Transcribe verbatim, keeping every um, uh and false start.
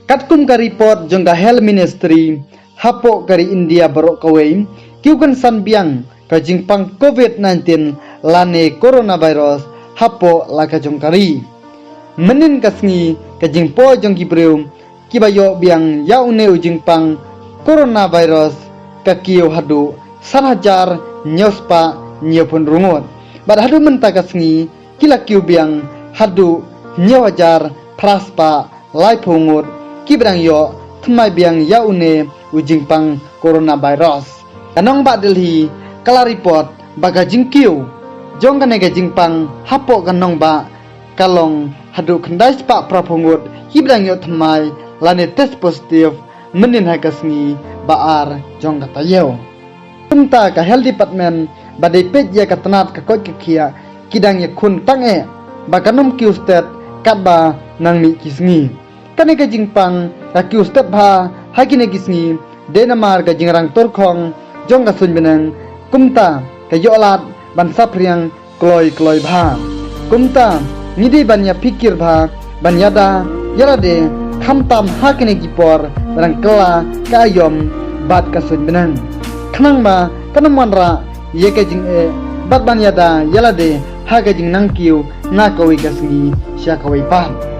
Katkum ka report jong ka Health Ministry hapoh ka ri India baroh kawei, ki kynsan biang ka jingpang covid nineteen lane coronavirus hapoh la ka jong ka ri. Mynnin ka sngi ka jingpoi jong ki briew kiba ïoh biang ïa une u jingpang coronavirus ka kiew haduh san hajar hynñiew spah hynñiew phew hynriew ngut. Bad haduh mynta ka sngi ki la kiew biang haduh hynñiew hajar phra spah laiphew ngut kiba dang ïoh thymmai biang ïa une u jingpang coronavirus. Ka nongbah Delhi ka la report ba ka jingkiew jong kane ka jingpang hapoh ka nongbah ka long haduh khyndai spah phra phew ngut kiba dang ïoh thymmai lane test positive mynnin ha ka sngi ba ar jong ka taïew. Kumta ka Health Department ba dei peit ïa ka tnat ka koit ka khiah ki dang ïakhun tang eh ba kan ym kiew stet katba nang mih ki sngi. Kane ka jingpang ka kiew stet bha ha kine ki sngi dei namar ka jingrang turkhong jong ka suiñ bneng, kumta ka ïoh lad ban saphriang kloi kloi bha. Kumta ngi dei ban ïa phikir bha ban ïada ïa lade khamtam ha kine ki por ba dang kylla ka aïom bad ka suiñ bneng, khnang ba kan ym wanrah ïa ka jingeh bad ban ïada ïa lade ha ka jingnang kiew na kawei ka sngi sha kawei pat.